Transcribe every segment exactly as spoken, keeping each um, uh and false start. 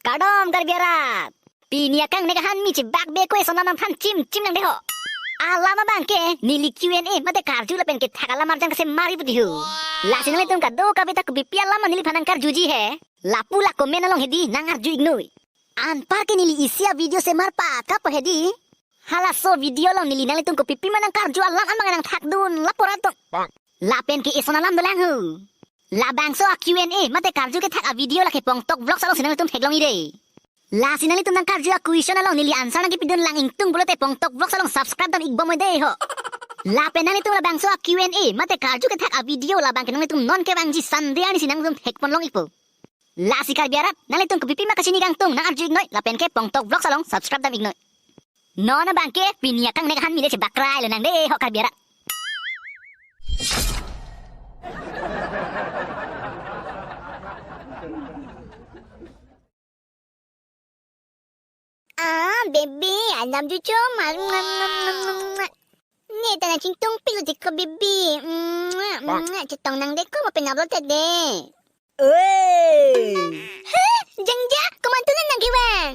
Kardom Karbi arat. Pini akang ne kahan mi chibak be ko eson alam nangthan chim chim nang de ho. Alam abang ke neli Q and A mate karju lapen kethak alam arjan kase mari puti ho. Lasi nanglitum kadokave ta kopipi alam neliphan nangkarjuji he, lapu la comment along hedi nangarju iknoi. Anpar ke neli isi a-video semar pa kapo hedi. Halaso video along neli nanglitum kopipi ma nangkarju alam an abang nangthakdun lapu ra atum. Lapen ke eson alam dolang ho. Labangso a-Q and A mate karju kethak a-video lake Pongtok Vlogs alongsi nanglitum theklong ide. Lasi nanglitum nangkarju a-question along neli answer nangkipidun lang ingtung pulote Pongtok Vlogs along subscribe dam ikbom oi de ho. Lapen nanglitum labangso a-Q and A mate karju kethak a-video labang ke nanglitum non kevangji Sunday arnisi nanglitum thekpon long ikpo. Lasi Karbi arat, nanglitum kopipi ma kachini kangtung nangarju iknoi lapen ke Pongtok Vlogs along subscribe dam iknoi. Non abang ke pini akang ne kahan mi le chibak krai lo nang de ho Karbi arat. Ah, baby, I love you so much. Mwah, mwah, mwah, mwah, mwah. Ne ta nangchingtungpik lo tiko, baby. Mwah, mwah, chetong nang de ko mo penap lo ta de. Oi. He, Jangja, komat pen nang kevang?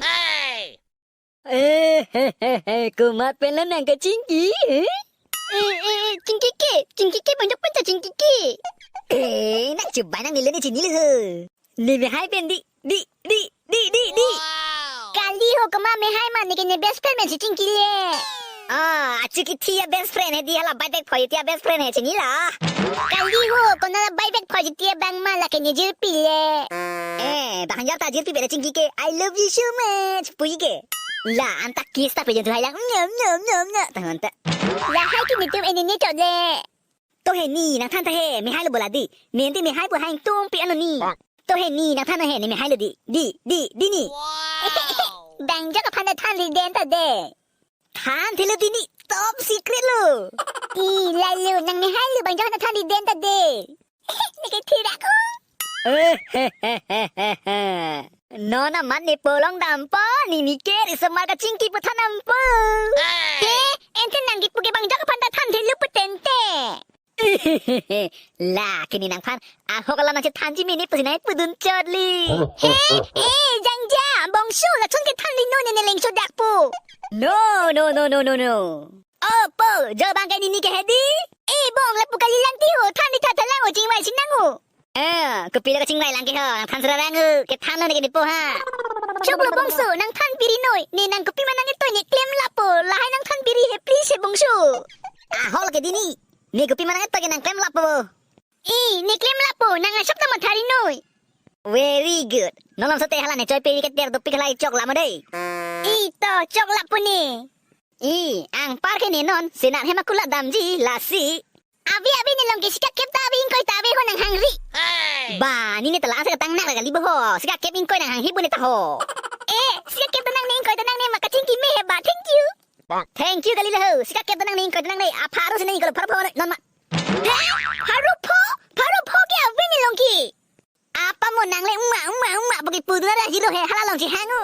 Eh, he, he, he, komat pen nang kachingki, eh? Eh, eh, eh, chingki ke, chingki ke, bang jok pen ta chingki ke. Eh, nang chubai nang nilo ne chinilo ho. Ne mehai pen di, di, di, di, di, di. Kali ho, komat mehai ma, ne ke ne best friend pensi chingki le. Ah, achu kithi a-best friend hedi, hala bai bag phoi ti a-best friend he chinilo. Kali ho, konat la bai bag phoi ti abang ma lake ne jirpi le. Eh, bang jok ta jirpi pen chingki ke, "I love you so much," puji ke. La, anta kiss ta pejon tu hai lang, nyam, nyam, nyam, nyam, ta anta. Lahai ke netum ene ne chot le. To he ni, nangthan ta he, mehai lo bola di. Ne ante mehai pu hai ingtungpi ano ni. To he ni, nangthan he, ne mehai lo di. Di, di, di ni. Bang jok aphan ta thanri den ta de. Thanthelo di ni, top secret lo. I, lalo, nang mehai lo, bang jok aphan ta thanri den ta de. Ne ke thirak ho. Eh, he, he, he, he, he. Non amat ne po long dampo, ne ne ke ri semar kachingki pu than dampo. He, ante nang kipu ke bang jok aphan ta thanthelo pu tente. La, ke ne nangphan ahok alam nangchethanji mene pusi nangpudun chot li. He, eh, Jangja, bongso, lason ke thanri no ne ne lengso dakpo. No, no, no, no, no, no. O po, jo bang ke ne ne ke hedi? Eh, bong lapu kali lang ti ho, thanri tha tha lang ho, chingvai si nang ho. Eh, kopi lo kachingvai lang ke ho, nangthan sera lang ho, kethan lo ne ke ne po ha. Choklo bongso, nangthan piri noi, ne nang kopi ma nang ketoi ne klem lapo, lahai nangthan piri he please he bongso. Ahok ke di ni, ne kopi ma nang ketoi ke nang klem lapo. Eh, ne klem lapo, nang asap ta mathari noi. Very good. Non alam sote hala ne choi piri keter dopik hala chok lamo dei. Eh, to, chok lapo ne. Eh, anpar ke ne non, senat hema kula damji, lasi. Ave, ave, ne long ke sikakep ta ave, ingkoi ta ave ho nang hangri. Ba, ne ne ta la asa katang nak kali bo ho. Sikakep ingkoi nang hanghi bo ne ta ho. Eh, sikakep ta nang ne ingkoi ta nang ne ma kachingki me he ba. Thank you. Thank you kali lo ho. Sikakep ta nang ne ingkoi ta nang ne. Apharo si ne ingkoi lo pharo pho non ma. Eh, pharo pho, pharo pho ke ave ne long ke. Apa mo nang le uma, uma, uma, bagi pudun ada jilo he, hala long si hang ho.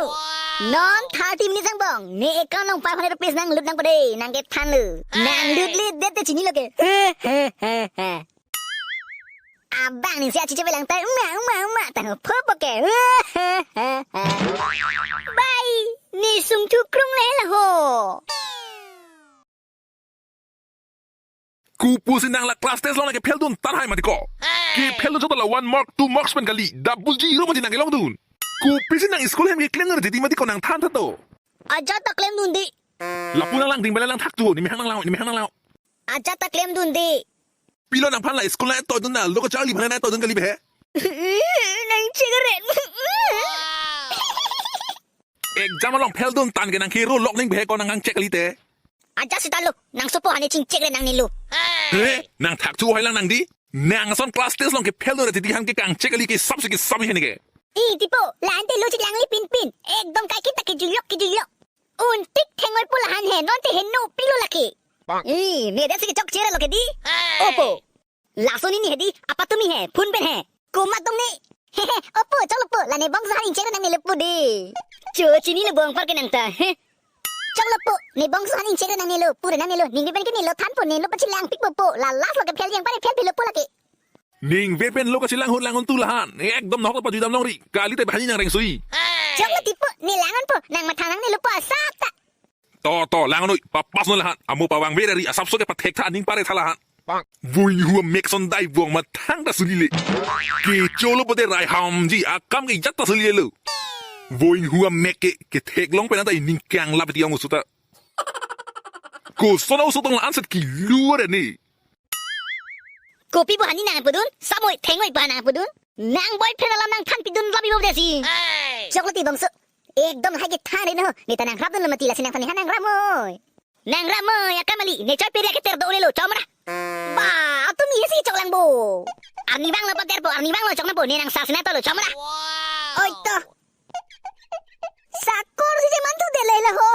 Non thirty minutes angbong, ne account along five hundred rupees nanglut nangpo dei, nang kethan lo. Nanglut le det te chinilo ke. He, he, he, he. Abang ne si achiche velang ta, uma, uma, uma, ta ho, pho po ke. He, he, he, he. Bai, ne sung thu krung le la ho. Kopusi nang la class test along nang ke-fail dun tan hai mati ko. Ke-fail dun chot la one mark, two marks pen kali, double zero mati nang kelong dun. Kopisi nang school hem keklem nang titi mati ko, nang than tha to. Ajat ta klem dun di. Lapu nang lang ding bela lang thak tu, ne mehang nang lang, ne mehang nang lang. Ajat ta klem dun di. Pilo nangphan la school nang toi dun na, lo kacharli aphan nang toi dun kali be he. Nang chek ret. Exam along fail dun tan ke nang kero lok ning be he ko, nang kangchek kali te. Ajat sita lo, nang sopo hane chingchek le nang nilo. He, nang thak thu hai lang nang di. Nang ason class test along ke-fail dun ra titi han ke kangchek kali ke sap si ke sap he ne ke. I tipo, la ante lo chiklang le pinpin. Ekdom kaiketa ke juilok ke juilok. Un tik thengoi po la han he, non te he no pilo lake. I, me det si ke chokche ra lo ke di. Opo. Laso nini hedi, apa tumi he, phone pen he. Komat tong ni. He he, opo, choklo po, la ne bongso han ingchek nang nilo pu di. Cho chinilo bong par ke nang ta, he. Choklo po, ne bongso han ingchek nang nilo, pura nang nilo, ningve pen ke nilo than po, nilo pachilang pik po po, la last lo ke-fail yang pare fail pilo po lake. Ningve pen lo kachilang hut lang un tu la han, ekdom nok lo pajui dam long ri, kali te bahani nang reng sui. Choklo Ne lang-unpo, nang matha nangne lupo asap ta. To, to, lang-un-noi, papas non lahan. Amo pavang verari asapso kepathek tha, aning pare tha lahan. Voinghu amek ason dai vong mathang ta sulile. Kecholo pote rai hamji, akam ke jat ta sulilelo. Voinghu amek ke, ketheklong pen anta ining kanglap ti ong oso ta. Koson oso tong la-an set kilu ore ne. Kopi bo hani nangpudun, samoi thengoi ba nangpudun. Nang boyfriend alam nangthan pidun labi bo desi. Choklo ti bangso. Ekdom hai kethan re no. Ne ta nangrapdunlo mati, lasi nangthan ne ha nangramoi. Nangramoi, akam kali, ne choi peri aketer do ulelo, chomra. Ba, atum ye si choklang bo. Arnivang lo pater bo, arnivang lo chokna bo, ne nang sasina tolo, chomra. Oi to. Sakor si je mantu dele la ho.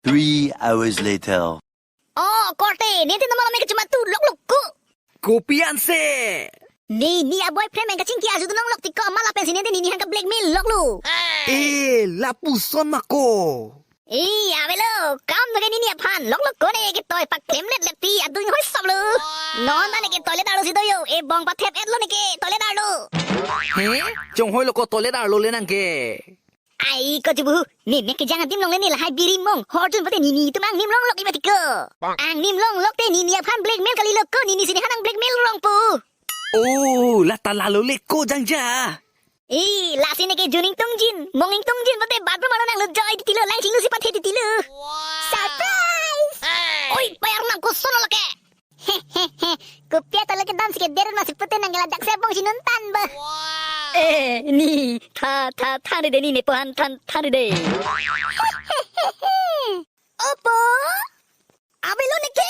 Three hours later. Oh, korte, nente nomor ame kachuma tu loklok ko. Kopi anse? Ne, ne a boyfriend pen kachingki arjudun longlok ti ko, ma lapen si nente ne ne aphan ke blackmail loklo. Eh, lapuson ma ko. Eh, avelo, kam nake ne ne aphan loklok ko, ne ketoi paklem let let ti adung hoi soplo. Non ta neke toilet arlo si do yo, e bong pathep-etlo neke toilet arlo. He? Chonghoi lo ko toilet arlo le nang ke. Ai, ko chubu, ne mek kejang adim longle ne lahai biri mong, horjun pote ne ne atum angnim longlok iba ti ko. Angnim longlok te ne ne aphan blackmail kalilo ko, ne ne si ne ha nang blackmail rong pu. Oh, la ta lalo le ko jangja. Eh, lasi neke jun ingtongjin, mong ingtongjin pote bathroom arlo nanglut joi titilo, lang chinglu si pathe titilo. Surprise! Oi, payar nang koson lo ke. Kopi atalo kedam si keder ma si pute nang kela dak sepong si nuntan ba. Eh, ne, tha, tha, than de ne, ne pohan than, than de. Opo? Avelo neke.